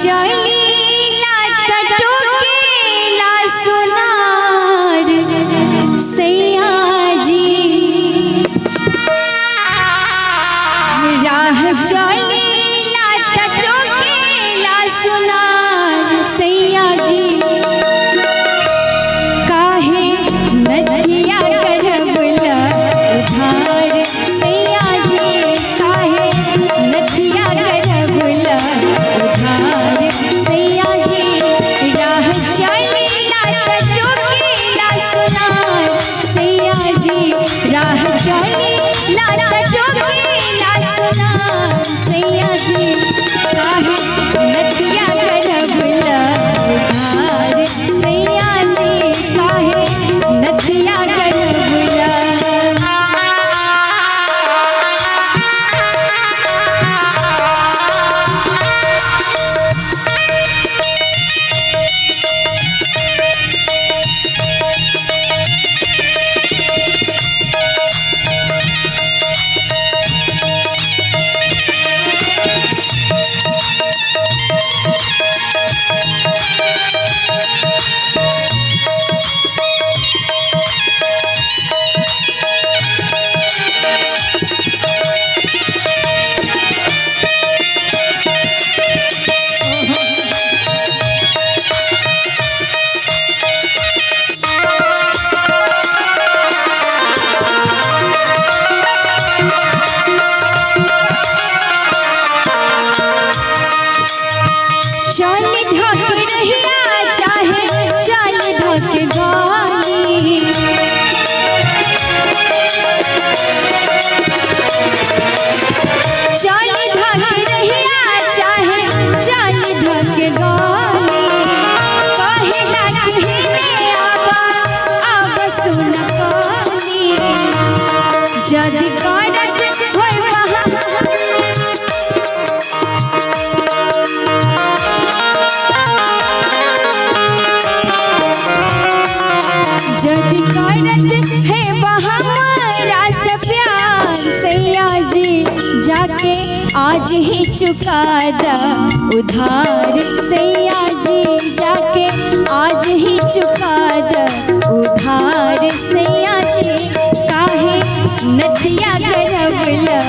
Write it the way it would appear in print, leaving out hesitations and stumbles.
चलीला टटोकेला सोनार सैया जी। राह चलीला टटोकेला सोनार सैया जी। काहे नथिया करबला उधार सैया जी। काहे नथिया करबला उधार सैया जी। राह चलीला टटोकेला सोनार सैया जी। राह चलीला टटोकेला सोनार सैया जी। काहे नथिया करबला उधार सैया जी। काहे नथिया करबला। चल धक रहिया चाहे चल धक गाली। चल धक रहिया चाहे चल धक गाली। कहेला कि हे आबा आब सुन काली। जदि करत होय वहाँ जदि करत है हमरा से प्यार सैया जी। जाके आज ही चुका दा उधार सैया जी। जाके आज ही चुका दा उधार सैया जी। काहे नथिया करबला